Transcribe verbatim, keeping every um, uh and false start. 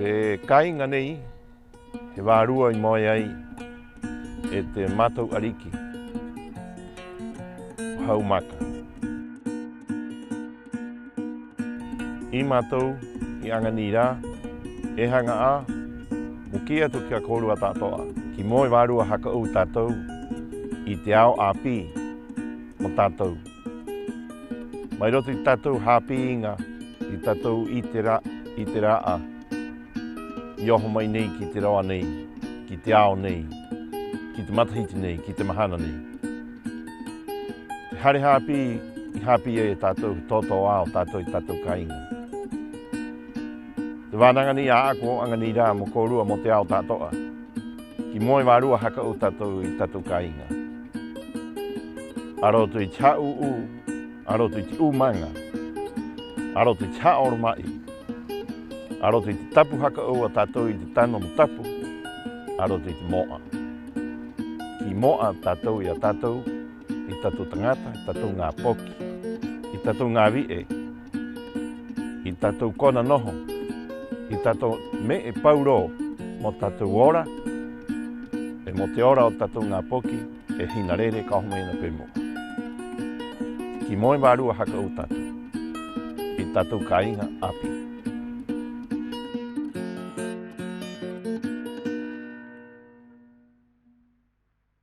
E kāiŋa nei, he vārua i moe ai e te mātou ariki o Haumaka. 'Ī mātou i 'aŋa nei rā, e haŋa 'ā mo kī atu ki a kōrua ta'ato'a, ki moe vārua haka 'ou tātou i te ao 'āpī mo tātou. Mai roto i te tātou hāpī iŋa, i te tātou 'ite rā, 'ite rā'a i oho mai nei ki te roa nei, ki te ao nei, ki te matahiti nei, ki te mahana nei. Te hare hāpī i hāpī ai e tātou, he tōtōā o tātou i te tātou kāiŋa. Te vānaŋa nei 'ā'aku o 'aŋa nei rā mo kōrua, mo te ao ta'ato'a, ki moe vārua haka 'ou tātou i te tātou kāiŋa. A roto i te hā'ū'ū, a roto i te 'ūmaŋa, a roto i te ha'aoroma'i, a roto i te tapu haka 'ou a tātou i te tano mo tapu, a roto i te mo'a. Ki mo'a tātou i a tātou, i te tātou taŋata, i te tātou ŋā poki, i te tātou ŋā vi'e, i te tātou kona noho, i te tātou me'e paurō mo te tātou ora 'e mo te ora o te tātou ŋā poki, e hina rere ka oho mai ena pe mu'a. Ki moe vārua haka 'ou tātou i te tātou kāiŋa 'āpī.